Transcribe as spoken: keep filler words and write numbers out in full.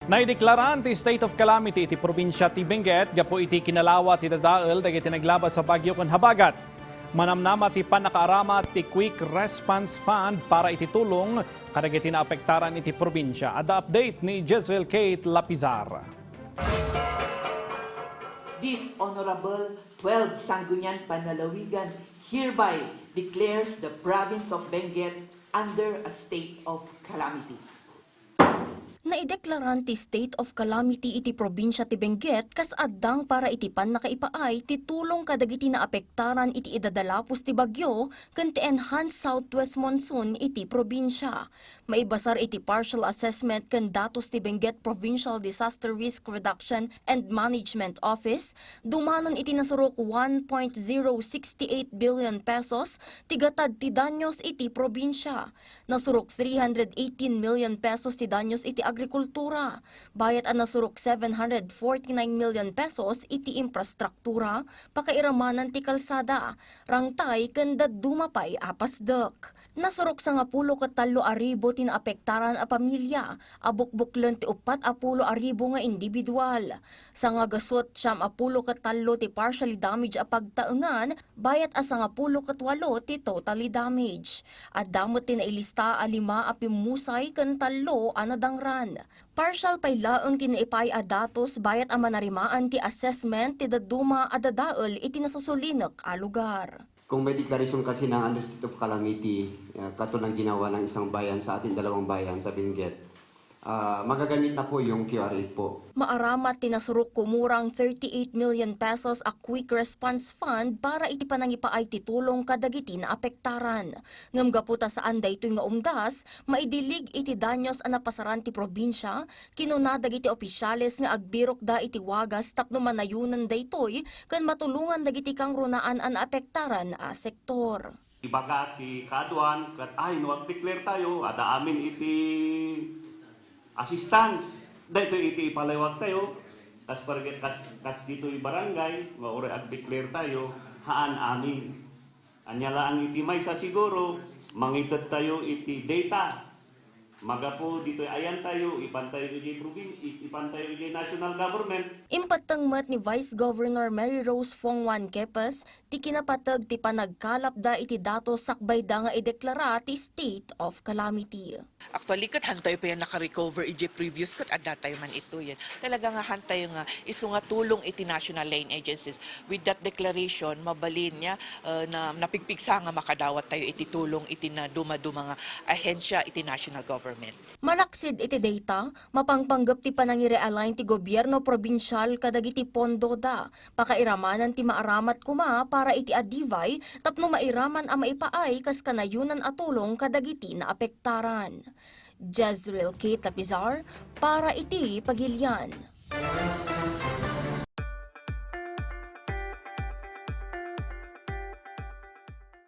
Naideklaran ti state of calamity iti probinsia ti Benguet gapu iti kinalawa ti dadael dagiti naglabas a bagyo ken habagat. Manamnama ti pannakaaramat ti Quick Response Fund para iti tulong kadagiti naapektaran iti probinsia. Adda update ni Jezreel Kate Lapizar. This Honorable twelve Sangguniang Panlalawigan hereby declares the province of Benguet under a state of calamity. Naideklaran ti state of calamity iti probinsia ti Benguet kas addang para iti pannakaipaay ti tulong kadagiti naapektaran iti idadalapos ti bagyo ken ti enhanced southwest monsoon iti probinsia. Maibasar iti partial assessment ken datos ti Benguet Provincial Disaster Risk Reduction and Management Office, dumanon iti nasurok one point zero six eight billion pesos ti gatad ti danyos iti probinsia. Nasurok three hundred eighteen million pesos ti danyos iti agrikultura, bayat a nasurok seven hundred forty-nine million pesos iti infrastruktura, pakairamanan ti kalsada, rangtay ken dadduma pay a pasdek. Nasurok sangapulo ket tallo a ribu ti naapektaran a pamilia, a bukbuklen ti uppat a pulo a ribu nga individual. Sangagasut siam a pulo ket tallo ti partially damaged a pagtaengan, bayat a sangapulo ket walo ti totally damaged. Adda met ti nailista a lima a pimmusay ken tallo a nadangran. Partial pay laeng ti naipaay a datos bayat a manarimaan ti assessment ti dadduma a dadael iti nasusulinek a lugar. Kung may declaration kasi ng under state of calamity, uh, katulad ng ginawa ng isang bayan sa ating dalawang bayan sa Benguet, uh, magagamit na po yung Q R F po. Maaramat ti nasurok kumurang thirty-eight million pesos a Quick Response Fund para iti panangipaay ti tulong kadagiti naapektaran. Ngem gapu ta saan daytoy nga umdas, maidilig iti danyos a napasaran ti probinsia, kinuna dagiti opisyales nga agbirokda iti wagas tapno manayonan daytoy ken matulongan dagiti kangrunaan a naapektaran a sektor. Ibaga ti kaaduan ket, ay, no ag-declare tayo, adda amin iti assistance. Daytoy iti ipalawag tayo, kas, kas, kas ditoy barangay, nga uray ag-declare tayo, haan amin. Ania laeng iti maysa siguro, mangited tayo iti data. Magapu ditoy ayan tayo, ipan tayo idiay provin-, i-, ipan tayo idiay national government. Impatteng met ni Vice Governor Mary Rose Fong Juan Quepes ti kinapateg ti panagkalapda iti datos sakbayda nga ideklara ti state of calamity. Actually, ket hantayo pay a naka-recover idiay previous ket adda tayo man ituyen. Talaga nga hantayo nga isu nga tulong iti national line agencies. With that declaration, mabalin nga, uh, na, napigpigsa nga makadawat tayo iti tulong iti nadumaduma nga ahensya iti national government. Malaksid iti data, mapangpanggep ti panangirealign ti gobierno probinsial kadagiti pondoda. Pakairamanan ti maaramat koma para iti adivay tapno mairaman a maipaay kas kanayonan a tulong kadagiti naapektaran. Jezreel Kate Lapizar para iti Pagilian.